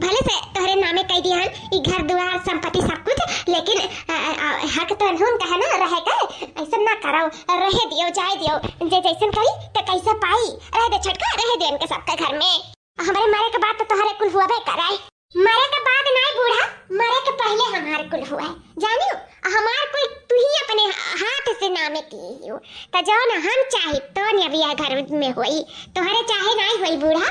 भले से तोहरे नामे कह दिया हन, ई घर दुआर, संपत्ति, सब कुछ, लेकिन, अ, अ, अ, हक तो अनहुन का है ना रहे के, ऐसा ना करो, रहे दियो, जाए दियो, जे जैसन करी तो कैसे पाई, रहे दे छोटका, रहे दे इनके सबके घर में। हमरे मरे के बाद तो तोहरे कुल हुआ बे कराए। मरे के बाद नाई बूढ़ा, मरे के पहले हमार कुल हुआ है, जानियो? हमार कुल तू ही अपने हाथ से नामे किए हो, तो जौन हम चाही तौन अब यह घर में होई, तोहरे चाहे नाई होई बूढ़ा।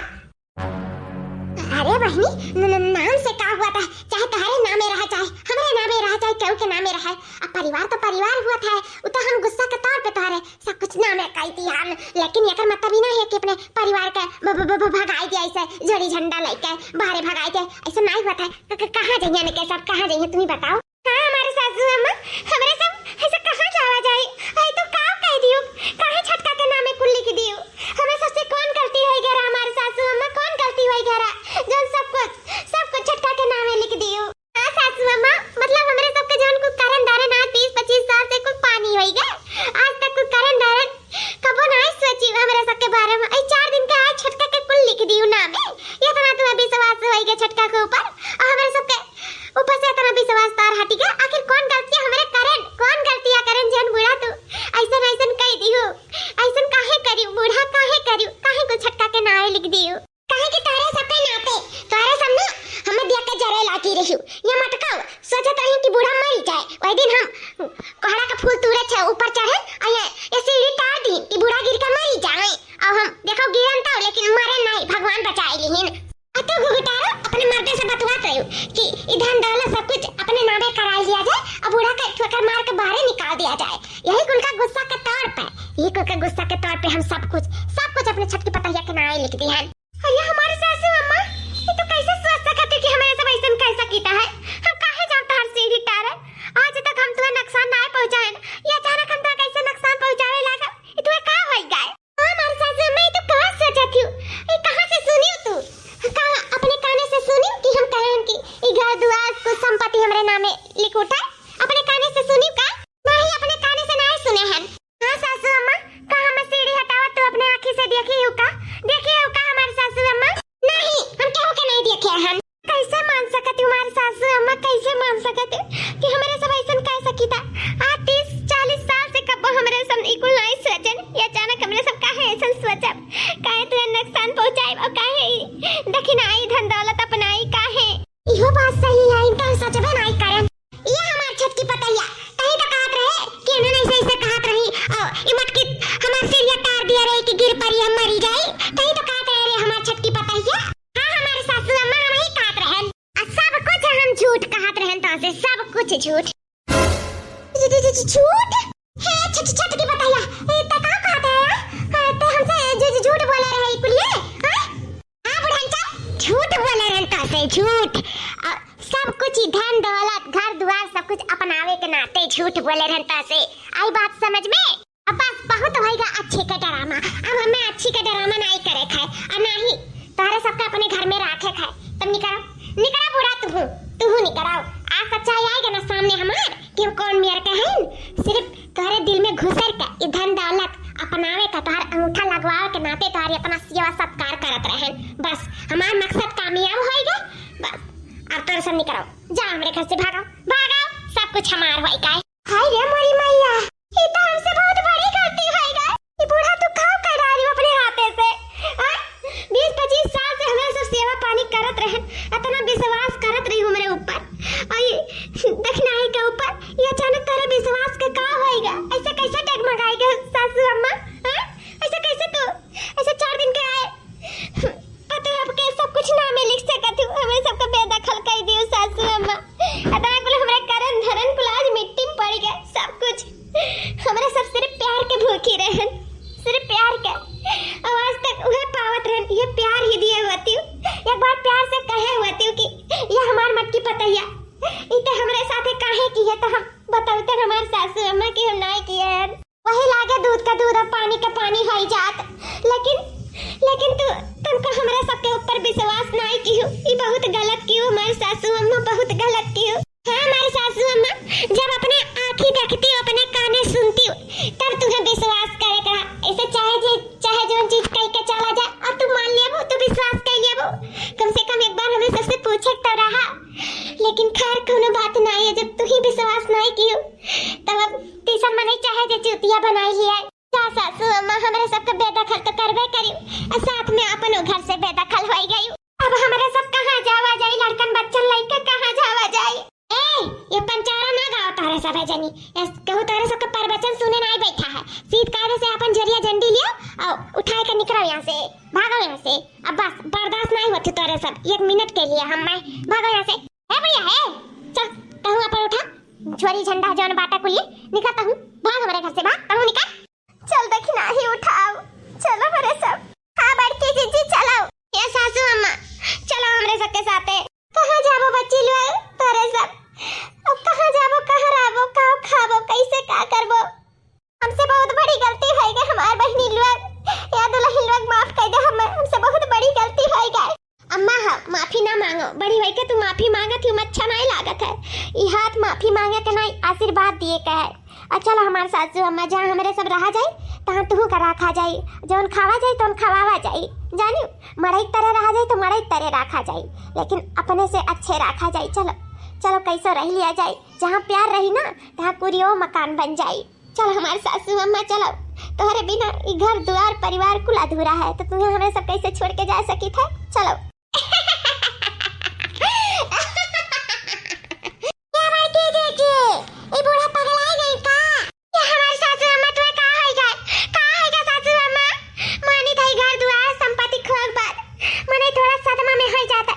अरे बहनी, न-, न-, नाम से का हुआ था? चाहे तोहरे नामे रहा, चाहे हमरे नामे रहा, चाहे केहू के नामे रहा, अब परिवार तो परिवार हुआ था, उ तो हम गुस्सा के तौर पे तोहरे सब कुछ नामे कही दिहन, लेकिन एकर मतलब ई ना है कि अपने परिवार के ब-, ब-, ब-, ब-, भगाई दिया ऐसे झंडी झंडा लेके बाहरे भगाई दिया, ऐसे नाई हुआ था। क-, क-, कहाँ जइहन के सब, कहाँ जइहन, तुम ही बताओ। का हमारे सासू अम्मा, हमरे सब ऐसे कहाँ जावा जाई? आई तो का कह दियो, काहे छोटका के नामे कुल लिख दियो? हमें सबसे कौन गलती होई गया हमारे सासू अम्मा, कौन गलती होई गया जौन सब कुछ, सब कुछ छोटका के नामे लिख दियो? हाँ सासू अम्मा, मतलब हमरे सबके जौन कुल करन धरन आज बीस पच्चीस साल से कुल पानी होई गए, आज तक कुल करन धरन कबो नाई सोची हमरे सबके बारे में। ई चार दिन के आज छोटका के कुल लिख दियो नामे। इतना तुम्हें विश्वास होई गए छोटका के ऊपर, और हमरे सबके ऊपर से इतना विश्वास तार हटी गए। आखिर कौन गलतियाँ हमरे करन, कौन गलतियाँ करन जौन बूढ़ा तू ऐसन ऐसन कह दियो, ऐसन काहे करियो बूढ़ा, काहे करियो, काहे कुल छोटका के नामे लिख दियो? काहे कि तोहरे सबके नाते, तोहरे सब ना हमें देख के जरे लागी रही। ये मटकाओ, सोचत रही कि बूढ़ा मरी जाए। वही दिन हम कोहड़ा का फूल तूरे छे ऊपर चढ़े, और ये, ये सीढ़ी टार दी कि बूढ़ा गिर के मरी जाए। और हम देखो गिरन तो, लेकिन मरे नहीं, भगवान बचाए लिहिन। आ तू घुघुटारो अपने मर्दे से बतुआत रही कि ई धन दौलत सब कुछ अपने नामे कराई लिया जाए, और बूढ़ा के ठोकर मार के बाहरे निकाल दिया जाए। यही कुल का गुस्सा के तौर पे, यही कुल का गुस्सा के तौर पे हम सब कुछ, सब कुछ अपने छोटकी पतहिया के नामे लिख दिहन। अरे हमारे सासू अम्मा, ये तो कैसे सोच सकत है कि हमरे सब ऐसन कह सकीता है? हम काहे जाब तोहार सीढ़ी टारे? आज तक हम तुम्हें नुकसान ना पहुँचाए, ये अचानक हम तुम्हें कैसे नुकसान पहुँचावे लागा? ये तुम्हें का होई गए? हाँ, हमारे सासू अम्मा, ये तो का सोचत हो? ये कहाँ से सुनी तू? का अपने काने से सुनी कि हम कहें कि ये घर दुआर कुल संपत्ति हमरे नामे लिख उठा? अपने काने से सुनी का? नहीं, अपने काने से नहीं सुने हन। हाँ सासू अम्मा, का हम सीढ़ी हटावत तू अपने आँखी से देखी हूँ का? देखी हूँ का हमारे सासू अम्मा? नहीं, हम केहू के नहीं देखे हन। कैसे मान सकत हूँ हमारे सासू अम्मा, कैसे मान सकत हूँ कि हमरे सब ऐसन कह सकीता? आज तीस चालीस साल से कब्बो हमरे सब ई कुल नहीं सोचन, ये अचानक हमरे सब काहे ऐसन सोचब? काहे तुहे नुकसान पहुँचाए और काहे ई दखिनाई धन दौलत अपनाई काहे? इहो बात सही है, इनका हम सोचबे नहीं करन। ये हमार छोटकी पतैया, तही तो कहत रहे कि इन्होंने ऐसे, ऐसे कहत रही, और ये मटकी हमार सिरिया तार दिया रहे कि गिर पड़ी, हम मरी जाई। तही तो कहत रहे रे हमार छोटकी पतैया। हाँ, हमारे सासू अम्मा हम ही कहत रहन। आ सब कुछ हम झूठ कहत रहन, तो से सब कुछ झूठ। झ-, झ-, झ-, झ-, झूठ? हे छ-, छ-, छोटकी पतैया, ए, ते का कहत है, हाँ? हाँ, ते हमसे झ-, झ-, झूठ बोले रहे कुलिए, हाँ? हाँ बुढ़नचा, झूठ बोले रहन तो से, झूठ। आ, सब कुछ ही धन दौलत, घर दुआर, सब कुछ अपनावे के नाते झूठ बोले रहन तो से। आई बात समझ में? अब बस बहुत होइगा अच्छी का ड्रामा। अब हमें अच्छी का ड्रामा नहीं करे खाए, और ना ही तोहरे सबका अपने घर में राखे खाए। तुम निकलो, निकलो बूढ़ा तू। निकराओ, आज सच्चाई आइगा ना सामने हमार कि हम कौन मेर के हैं। सिर्फ तोहरे दिल में घुसर के ई धन दौलत अपनावे का, तोहार अंगूठा लगवावे के नाते तोहार इतना सेवा सत्कार करत रहन। बस हमार मकसद कामयाब होइगा। बस अब तोरे सब निकराओ, जा हमरे घर से भागो, भागो, सब कुछ हमार होइगा। हाय रे मोरी मैया, ई तो हमसे बहुत बड़ी गलती होइगा। ई बूढ़ा तू का कर डारी अपने हाथे से? आ? बीस पच्चीस साल से हमरे सब सेवा पानी करत रहन, इतना विश्वास करत रही हमरे ऊपर। और ई दखिनाही के ऊपर, ई अचानक तोरे विश्वास के का होइगा? ऐसे कैसे डगमगाइगा सासू अम्मा? आ? ऐसे कैसे तू, ऐसे चार दिन के आए, पतोह के सब कुछ नामे लिख सकत हूँ, हमरे सबके बेदखल कर दियो सासू अम्मा। इतना कुल हमरे करन धरन कुल आज मिट्टी में पड़ गए, सब कुछ। हमरे सब सिर्फ प्यार के भूखी रहन, सिर्फ प्यार के। और आज तक उहे पावत रहन, ये प्यार ही दिए होती हूँ। एक बार प्यार से कहे होती हूँ कि ये हमार मटकी पतैया, इते हमरे साथे काहे की है, तो हम बताओ तो हमार सासू अम्मा की हम नाई किए हैं। वही लागे दूध का दूध और पानी का पानी होई जात। लेकिन, लेकिन तू, तुमको हमरे सबके ऊपर विश्वास नाई किहू। ई बहुत गलत किहू हमार सासू अम्मा, बहुत गलत किहू। हाँ, हमार सासू अम्मा, जब अपने आँखी देखती हो, अपने काने सुनती हो, तब तुम्हें विश्वास करे का। ऐसे चाहे जे, चाहे जौन चीज कह के चला जाए और तू मान लेबो, तू विश्वास कर लेबो। कम से कम एक बार हमरे सबसे पूछे तो रहा। लेकिन खैर, कोनो बात नाई है, जब तू ही विश्वास नाई किहू, तब अब तीसर मनई चाहे जे चूतिया बनाई लिया। जा सासू अम्मा, हमरे सबके बेदखल तो करबे करी, और साथ में अपनो घर से बेदखल होई गई। अब हमरे सब कहाँ जावा जाई, लड़कन बच्चन लइके कहाँ जावा जाई? ए, ये पंचारा ना गाओ तारे सब है जनी, ये कहू तारे सबके प्रवचन सुने नाई बैठा है। सीध कायदे से अपन झरिया झंडी लियो और उठाए के निकलो यहाँ से, भागो यहाँ से। अब बस बर्दाश्त नाई होती तारे सब, एक मिनट के लिए हम मैं भागो यहाँ से। ए भैया, ए, चल, तहूँ अपन उठा, झोरी झंडा जौन बाटा कुलिए, निकल तहूँ, भाग हमरे घर से, भाग, तहूँ निकल। चल दखिनाही उठाओ, चलो हमरे सब। हाँ बड़की जीजी चलो। ए सासू अम्मा, चलो हमरे सबके साथे। कहाँ जाबो बच्ची लोग तोरे सब? अब कहाँ जाबो, कहाँ रहबो, का खाबो, कैसे का करबो? हमसे बहुत बड़ी गलती होई गई हमार बहिनी लोग। या दुल्हन लोग माफ कर दे हमें, हमसे बहुत बड़ी गलती होई गई। अम्मा ह, माफी ना मांगो, बड़ी होई के तू माफी मांगत ही अच्छा नाई लागत है। ई हाथ माफी मांगे के नाई, आशीर्वाद दिए के है। और चलो हमार सासू अम्मा, जहाँ हमरे सब रहा जाई, तहाँ तुहू का रखा जाई। जौन खावा जाई, तौन खवावा जाई। जानी, मड़ई तरे रहा जाई तो मड़ई तरे रखा जाई, लेकिन अपने से अच्छे रखा जाई। चलो, चलो कैसो रह लिया जाई। जहाँ प्यार रही ना, तहाँ कुरियो मकान बन जाई। चल हमार सासू अम्मा, चलो, तोहरे बिना ई घर दुआर परिवार कुल अधूरा है, तो तुम्हें हमरे सब कैसे छोड़ के जा सकी थे? चलो। ए बड़की जीजी, ई बूढ़ा पगलाए गई का? ये हमार सासू अम्मा, तुम्हें का होई गए? का होई गए सासू अम्मा? मानी था ई घर दुआर संपत्ति खोए के बाद मने थोड़ा सदमा में हो जाता,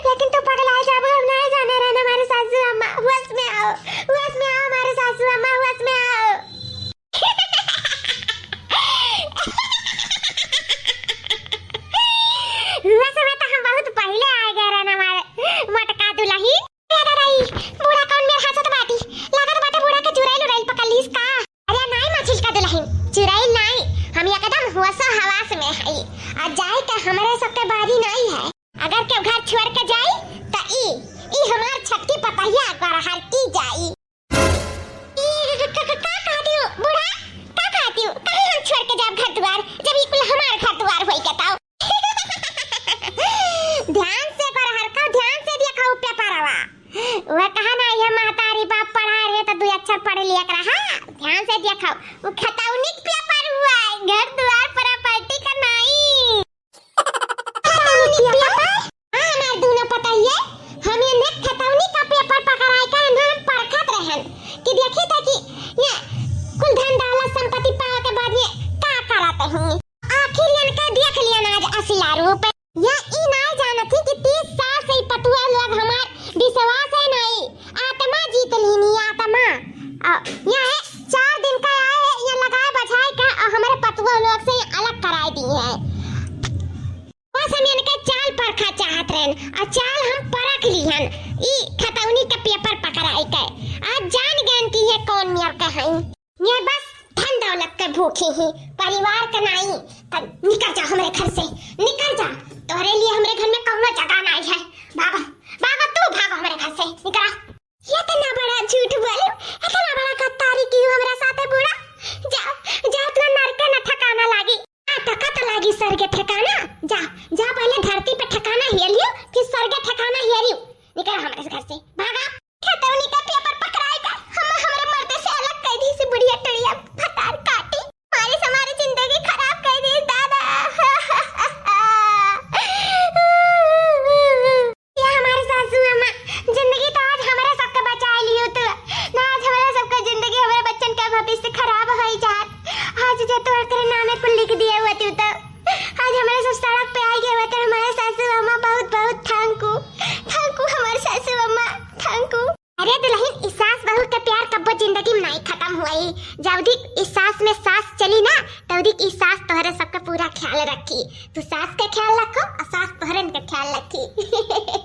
लेकिन तू पगला जाबो, हम नहीं जाने रहना हमारे सासू अम्मा। होश में आओ, होश में आओ हमारे सासू अम्मा, होश में आओ। होश में तो हम बहुत पहले आ गए रहना हमारे मोटका दुल्ही। ए दादा, ई बूढ़ा कौन मेर हंसत बाटी? लागत बाटे बूढ़ा के चुड़ैल उड़ैल पकड़ लीस का? अरे नाई मछली का दुल्हन, चुड़ैल नाई, हम एकदम होशो हवास में हई। आ जाए के हमरे सबके बारी नाई है। अगर केहू घर छोड़ के जाई, त ई, ई हमार छटकी पतहिया अगर हर की जाई। ई क-, क-, क-, का कहती हो, बूढ़ा? का कहती हो? काहे हम छोड़ के जाब घर दुआर, जब ई कुल हमार घर दुआर होई के ताऊ? ध्यान से कर हरका, ध्यान से देखा उ पेपरवा। वह कहा ना, ये महतारी बाप पढ़ा रहे तो दो अक्षर पढ़ लिया करा। हाँ, ध्यान से देखा, वो खतौनी के पेपर हुआ है, घर दुआर प्रॉपर्टी का नाई। खतौनी के पेपर? हाँ, हमार दूनो पतोहिए, हम ये ने खतौनी का पेपर पकड़ाए का इन्हें हम परखत रहन कि देखी था कि ये कुल धन दौलत संपत्ति पावे के बाद ये का करत हैं। आखिर इनके देख लियन आज असला रूप। या ई नाय जानत ही कि तीस साल से ई पतुआ लोग हमार विश्वास है नाई, आत्मा जीत लीनी, आत्मा। आ, या है, चार दिन का आए है, या लगाए बझाए का, आ, हमारे पतुआ लोग से अलग कराए दी है। बस हम इनके चाल परखा चाहत रहन, आ चाल हम परख लिहन। ई खतौनी के पेपर पकड़ाई के, आज जान गयन कि ये कौन मेर के हैं। ये बस धन दौलत के भूखी ही, परिवार के नाई। त निकर जा हमरे घर से, निकर जा। तोहरे लिए हमरे घर में कौनो जगह नाई है। भागो, भागो, तू भागो हमरे घर से, निकर टीम नाई खत्म हुई। जल्दी इस सास में सास चली ना, तल्दी की सास तोहरे सबके पूरा ख्याल रखी। तू सास का ख्याल रखो और सास तोहरन का ख्याल रखी।